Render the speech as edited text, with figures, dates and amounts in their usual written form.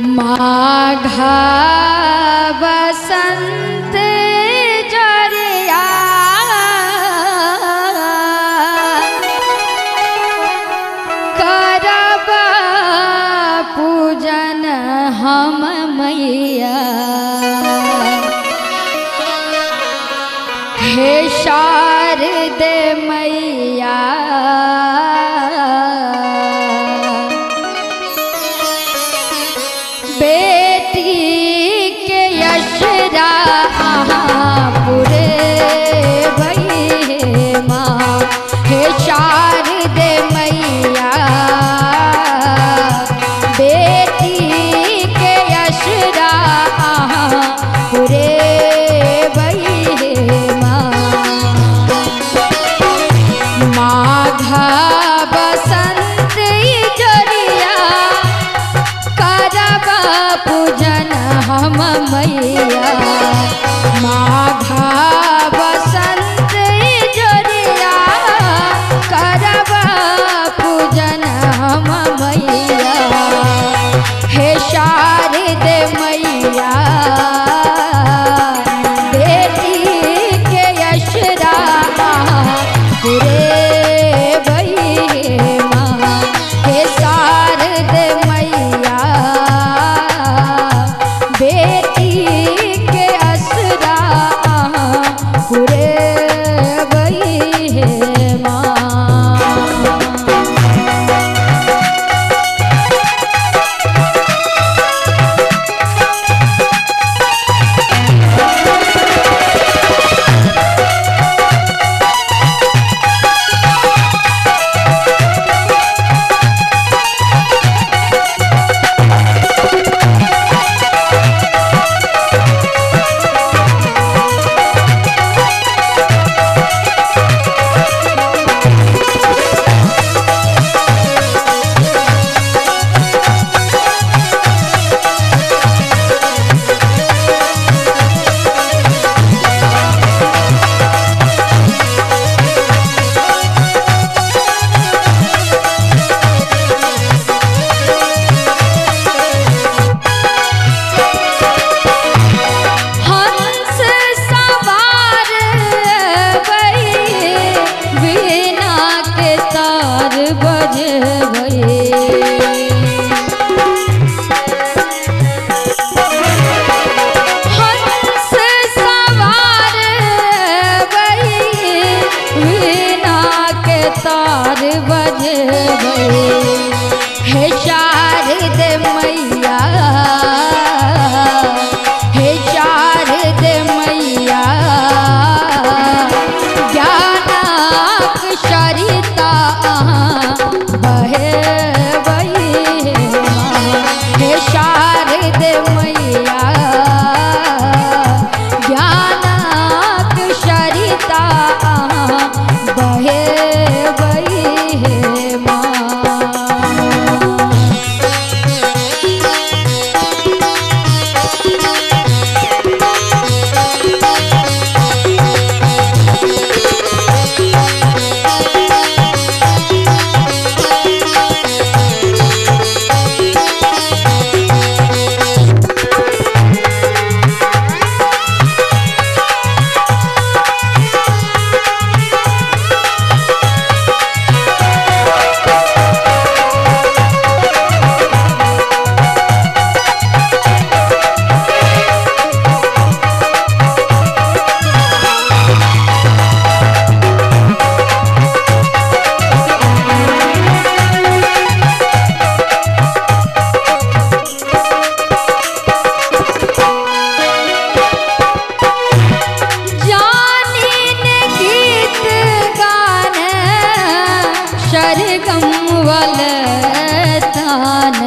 माघा बसंत जरिया करब पूजन हम मैया। हे शारदे मैया बेटी के यशरा पुरे भई माँ। हे शारदे मैया बेटी के यशरा पुरे भई माँ। माघा बसंत जरिया करब पूजन हम मैया। माघा बसंत जरिया करब पूजन हम मैया। हे शारदे मैया बेटी के यशरा पुरे भई माँ। हे शारदे मैया बेटी के असरा पुरे भई माँ। हंस सवार भई वीणा के तार बजबई। हंस सवार भई वीणा के तार बजबई। हे शारदे मैया हे शारदे मैया ज्ञानक सरिता बहे बही माँ। हे शारदे मैया ज्ञानक सरिता बहे बही माँ। जानिन गीत गान सरगम वाले तान।